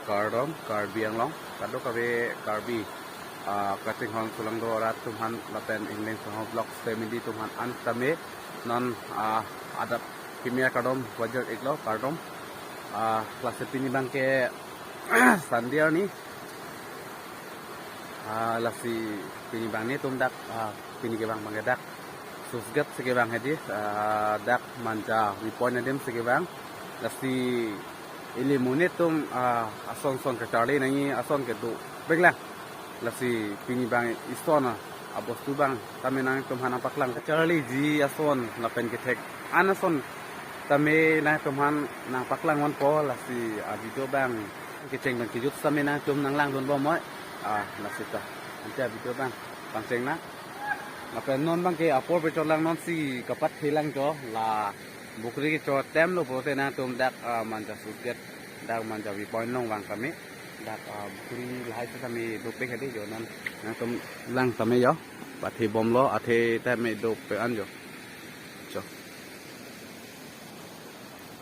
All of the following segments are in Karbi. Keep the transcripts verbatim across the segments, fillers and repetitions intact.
Kardom, Karbi Anglong, kadokave Karbi, ah, kachinghon chelangdo arat atum aphan lapen Engleng Sangho Vlogs family atum aphan an tame non, ah, adap kimi akardom pajir-iklo, kardom. Ah, lasi pini abangke Sunday arni. Ah, lasi pini abang netum dak, ah, pini kevang abangke dak Susgate si kevang hedi, ah, dak Manja viewpoint adim si kevang. Lasi ili monit atum, ah, ason son kacharli nangji ason ke dopiklang. Lasi pini abang ison, ah, abostu abang tame nangtum aphan nangpaklang. Kacharliji ason lapen kethek an ason tame nangtum aphan nangpaklang ponpo, lasi, ah, video abang kecheng abang kejut tame nangtum nanglangdun bom noi. Ah, lasi ta. Ante video abang pangcheng nang. Lapen non abangke apor pechotlang, non si kapathe lang jo, la bukri kecho atemlo pulote nangtum dak, ah, Manja Susgate, dak Manja viewpoint along vang tame. Dak, ah, bukri lahai si tame dopik hedi jo, non nangtum lang tame jo. Pathe bomlo, athe tame dopik an jo. Jo.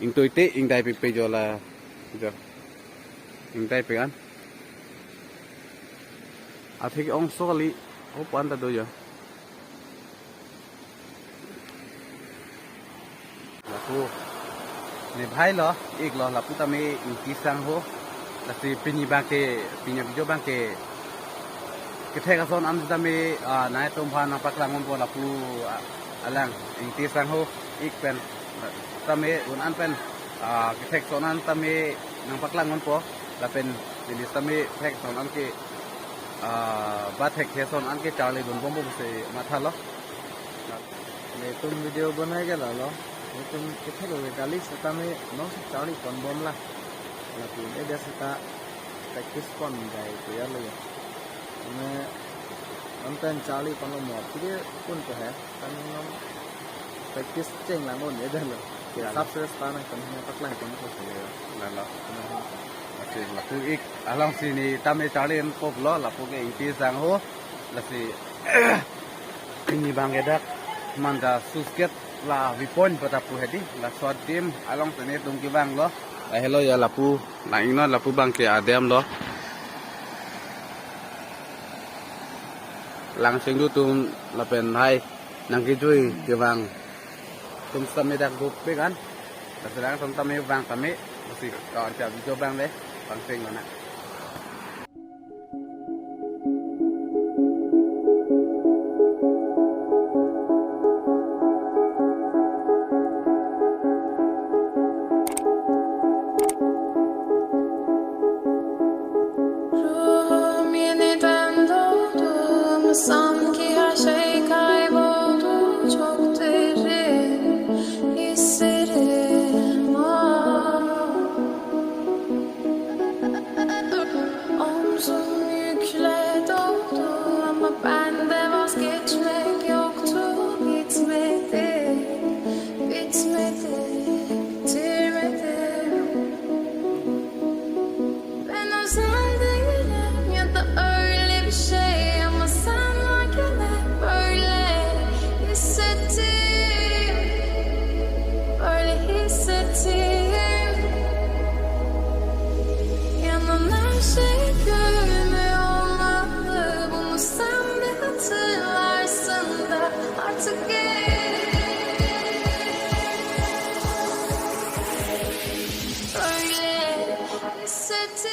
Ingtui te ingdai pipe jo la jo. Ingdai pe an. Athe ke-ongso kali, o pan ta do jo. Lapu ne bhai lo, iklo, lapu tame Ingti Sangho. Lasi pini abangke, pini video abangke kethek ason an tame, ah, nangtum aphan nangpaklang ponpo lapu, ah, alang Ingti Sangho ik pen, ah, tame un an pen, ah, kethek ason an tame nangpaklang ponpo lapen ili tame thek ason an ke, ah, ba thekthe ason an ke charlidun bom pusi mathalo. Netum video bonai ke lalo. Netum kethek ke kali setame non si charli pon bom la. Lapu ne dia seta practice pon jai ko ya lo ya. Ne non pen charli ponlo mo. Pide pun ko hai. Kan non practice cheng lang on ya dah lo. Ya. Subscribe pa nangtum aphan nangpaklang pon ko ya. Lalo. Oke, lapu ik along si ne tame charli ponpo lo, lapu ke Ingti Sangho. Lasi pini abangke dak Manja Susgate la viewpoint pata pu hedi, laso adim along si netum kevanglo. Lahelo ya lapu, la ingno lapu abangke adem lo. Lang chengdu atum lapen hai nangkejui kevang atum tame dak dopik an. Lasi nangtum tame vang tame, lasi kawan tia video abang le, pangcheng lo na. Ruhum yeniden doğdu ama sanki her şey kayboldu. Çok derin hislerim var. Omzum yükle doldu ama bende vazgeçmek yoktu. Bitmedi, bitmedi, bitirmedim. Ben özel değilim ya da öyle bir şey ama sen varken hep böyle hissettim. Böyle hissettim. Yanan her şey gülme olmalı. Bunu sen de hatırlarsın da artık git. Böyle hissettim.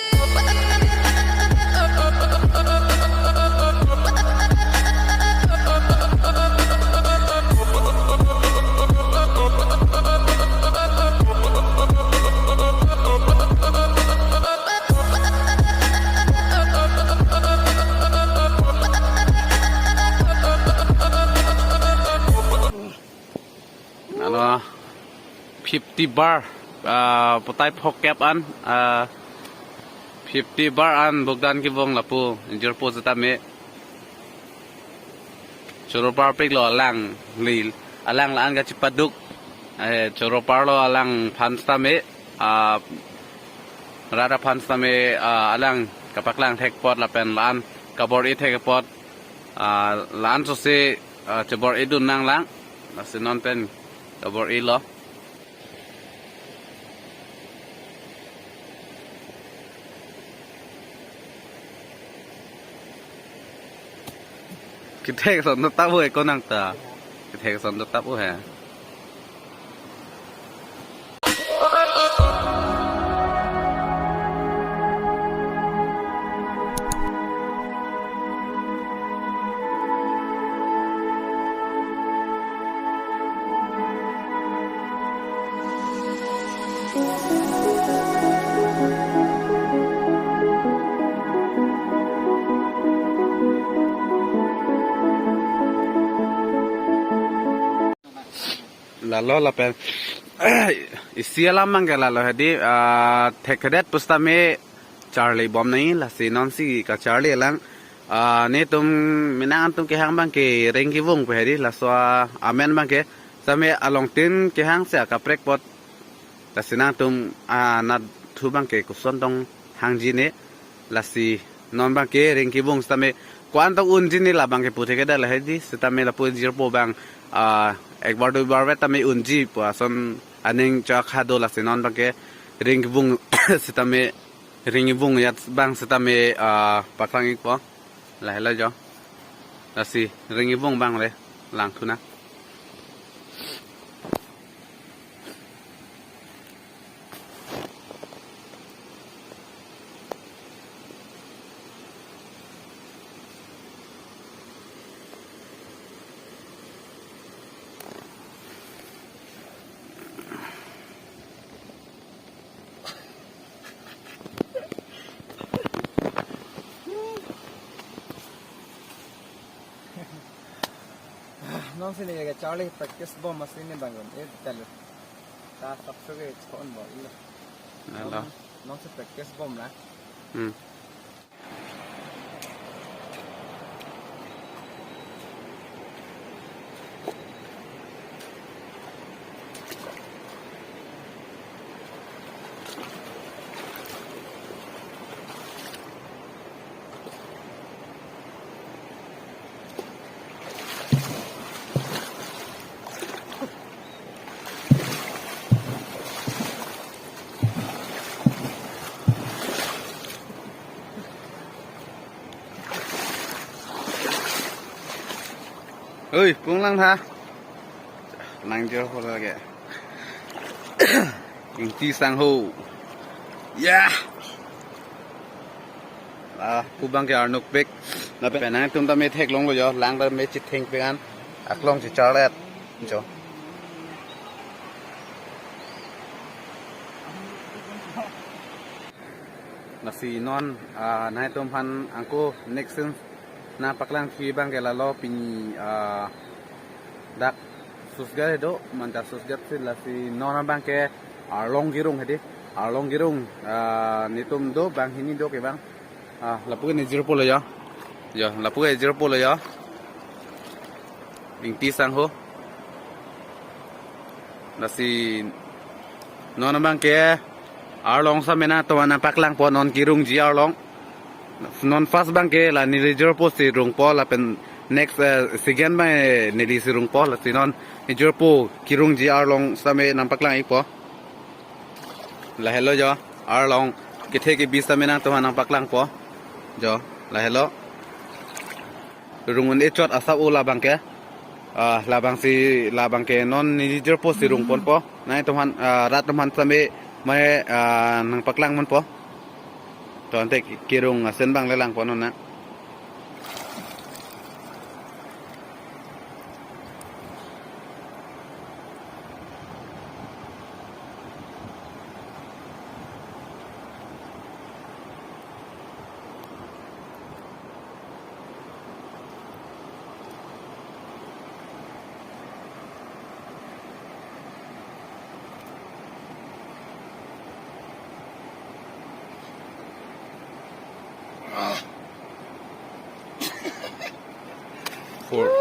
Ano, fifty bar, ah, potai phokep an, ah, fifty bar an bogdan kevang lapu, injir po setame. Choro parpik lo alang lil, alang la-an kachipaduk, eh, choro parlo alang aphan setame, ah, rat aphan setame, ah, alang kapaklang thek apot lapen la-an kabor-i thek apot, ah, la-an sose, ah, chebor-idun nanglang, lasi non pen kabor-ilo. Kethek ason do tap-o he konang ta. Kethek ason do tap-o he. Lalo lapen isi alam abangke lalo hedi, ah, thekthedet pusitame charli bom nai, lasi nonsi kacharli lang. Ah, netum menang atum kehang abangke ring kevung pu hedi, laso amen abangke sitame alongtin kehang si akaprek apot. Lasi nangtum, ah, nathu abangke koson tong hangji ne. Lasi non abangke ring kevung sitame ko-an tong unji ne labangke puthekthedet lahai di, sitame lapu jirpo abang, ah, ekbar duibar vet tame unji pu ason aning chak hado. Lasi non abangke ring kevung sitame, ring kevung ajat abang sitame, ah, paklang-ikpo. Lahelo jo. Lasi ring kevung abang le langthu nang. Nonsi ne kacharli practice bom amatsi ne bang un-e talo. Ta sapso ke chon bo ilo. Lalo. Nonsi practice bom la. Hmm. Oi, pung lang tha. Nang jo ho lage. Ingti sangho. Ya. Ah, pu abangke arnuk pek. Lapen nangtum tame theklonglo jo, lang tame chithengpik an. Aklong chicharlet. Jo. Lasi non, ah, nangtumphan ako next scene nangpaklangji abangke lalo pini, ah, dak Susgat do, manta Susgat si, lasi non abangke Arlong Kirung hedi. Arlong Kirung, ah, netum do banghini do ke bang. Ah, lapu ke nejirpo lo ya. Ya, lapu ke nejirpo lo ya. Ingti sangho. Lasi non abangke arlong sitame nangtumphan nangpaklangpo, non kirungji arlong. Non first abangke la neli jirpo si rungpo lapen next, eh, second abang, eh, neli si rungpo, lasi non jirpo kirungji arlong sitame nangpaklang-ikpo. Lahelo jo, arlong kethe kebi sitame nangtumphan nangpaklangpo. Jo, lahelo. Rung un-e chot asap-o labangke. Ah, labangsi, labangke non neli jirpo si rungponpo. Nangtumphan, ah, rat tumphan sitame mai, ah, nangpaklang ponpo. To ante kirung asen abang le langpon non na. Four.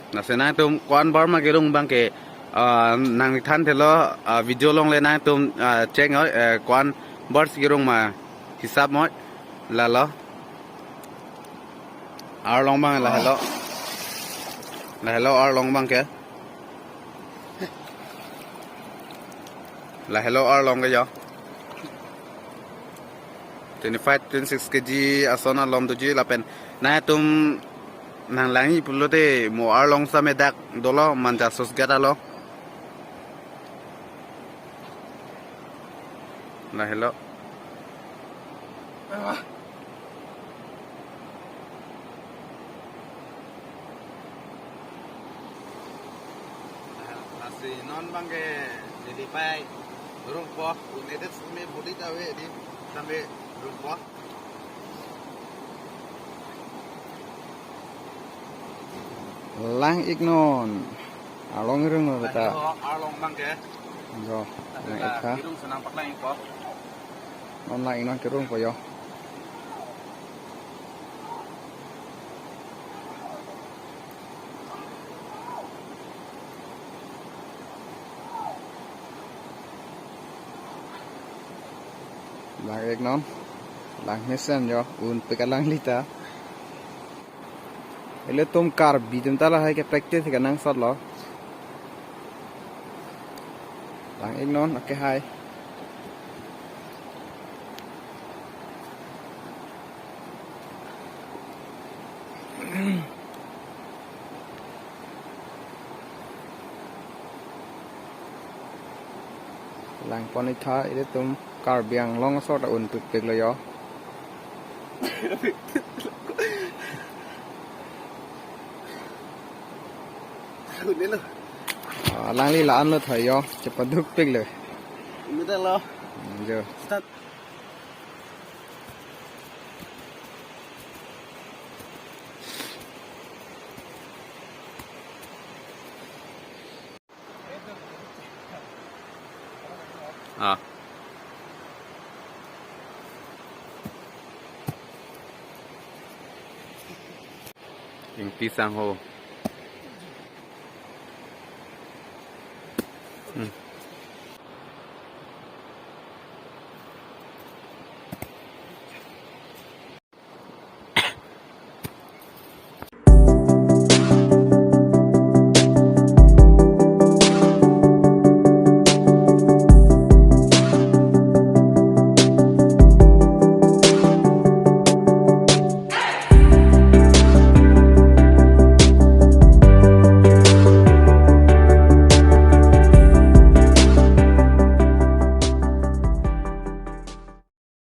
Lasi nangtum ko-an bar ma kirung abangke, ah, nangthan thelo, ah, video along le nangtum, ah, check noi, eh, ko-an bar si kirung ma hisap noi. Lalo. Arlong abang lahelo. Lahelo arlong abangke. Lahelo arlong ke jo. Twenty-five, twenty-six K G ason alom doji lapen nangtum nanglangji pulote mo arlong same dak dolo Manja Sosgat along. Lahelo. Lasi non abangke neli pai rungpo, un-edet seme bodi ta ave di, sampai rungpo. Lang-iknon. Arlong rung lo ta. Arlong abangke. Jo, lang-ik tha. Kirung senang paklang-ikpo. Non lang-iknon, kirungpo jo. Lang-iknon. Langmesen jo, unpik alangli ta. Ilitum Karbi atum ta lahai ke practice kenangsot lo. Lang-iknon, okay, hai. Langpon-ik tha, ilitum Karbi Anglong asor ta unpikpik lo jo. Unelo. Ah, alangli la-an lo tha jo, chepadukpik lo. Unelo. Hmm, jo. Start. Ah. Ingti sangho. Hmm.